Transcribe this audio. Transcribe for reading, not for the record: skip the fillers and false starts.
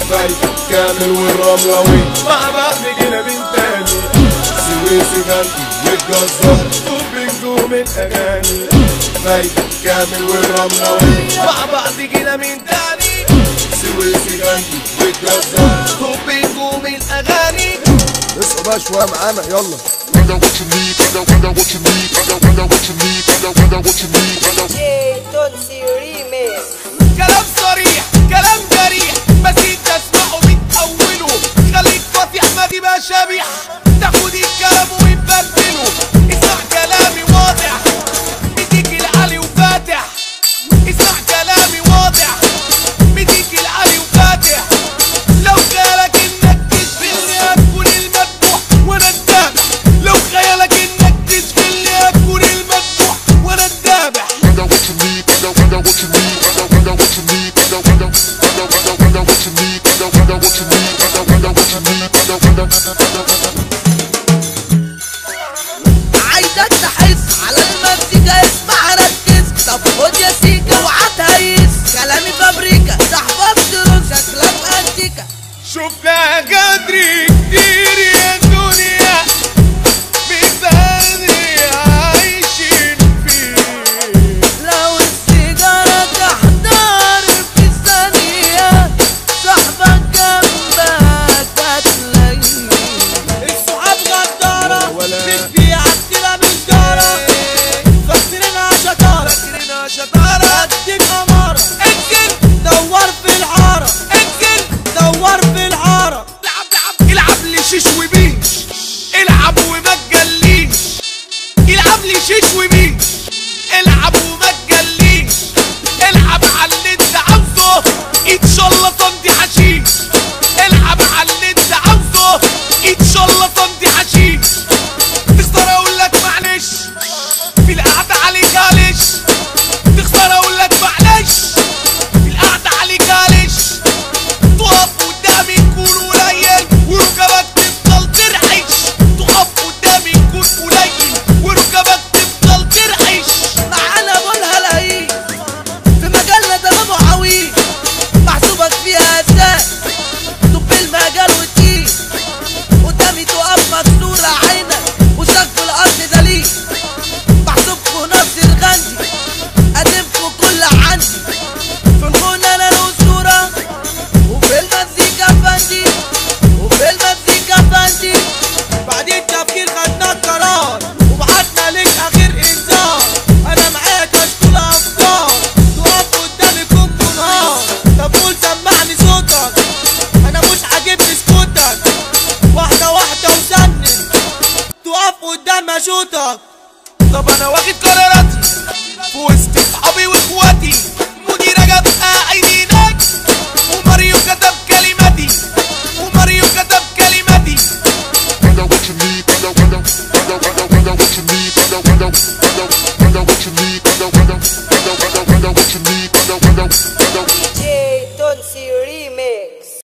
فايدة كامل والرملوي مع بعض جينا من تاني. سويسي غاندي والجزار طب نجوم الاغاني. فايدة كامل والرملوي مع بعض جينا من تاني. سويسي غاندي والجزار طب نجوم الاغاني. اصحوا بقى شوية معانا يلا. كلام صريح كلام جريح بس انت اسمعه من اوله. خليك فصيح ما تبقاش شبيح تاخد الكلام وتبدله. اسمع كلامي واضح مديك العلي وفاتح. اسمع كلامي واضح مديك العلي وفاتح. لو خيالك انك تشغلني هتكون المذبوح وانا الذابح. لو خيالك انك تشغلني هتكون المذبوح وانا الذابح. عايزك تحس على المزيكا اسمع ركز. طب خد يا سيكا اوعى تهيس. كلامي فابريكا صاحبك دروس شكلك انتيكا. شفنا غدر كتير يا دنيا بتغدري عايشين فيه. لو السيجارة تحضر في ثانية صاحبك جنبك هتلاقيه. الصحاب غدارة بتبيع كتيرة من جارة. فاكرينها شطارة فاكرينها شطارة. هديك أمارة انزل دور في الحارة. انزل دور في الحارة. العب العب العب لي شيش وبيش. العب وما تجليش. العب لي شيش وبيش. العب وما تجليش. العب على اللي انت عاوزه ان شاء الله صندي حشيش. العب على اللي انت عاوزه ان شاء الله صندي حشيش. تخسر اقول لك معلش في القعدة عليك معلش. تخسر اقول لك معلش في القعدة عليك معلش. تقف قدامي تكون قليل وركبك تفضل ترعش. تقف قدامي تكون قليل وركبك تفضل ترعش. معانا ابو الهلاهيل في مجالنا تمام وعويل. محسوبك فيها اساس طب المجال وتقيل. قدامي تقف مكسورة عينك وشك في الارض دليل. محسوبكوا ناصر غاندي قدمكوا كل عندي. في الغنى انا الاسطورة وفي المزيكا فندي. وفي المزيكا فندي. بعد التفكير خدنا القرار وبعتنا لك اخر انذار. انا معاك اشكال افكار تقف قدامي كوم ونهار. طب قول سمعني صوتك انا مش عاجبني سكوتك. واحدة واحدة وسنن تقف قدام اشوتك. طب انا واخد قراراتي في وسط اصحابي واخواتي.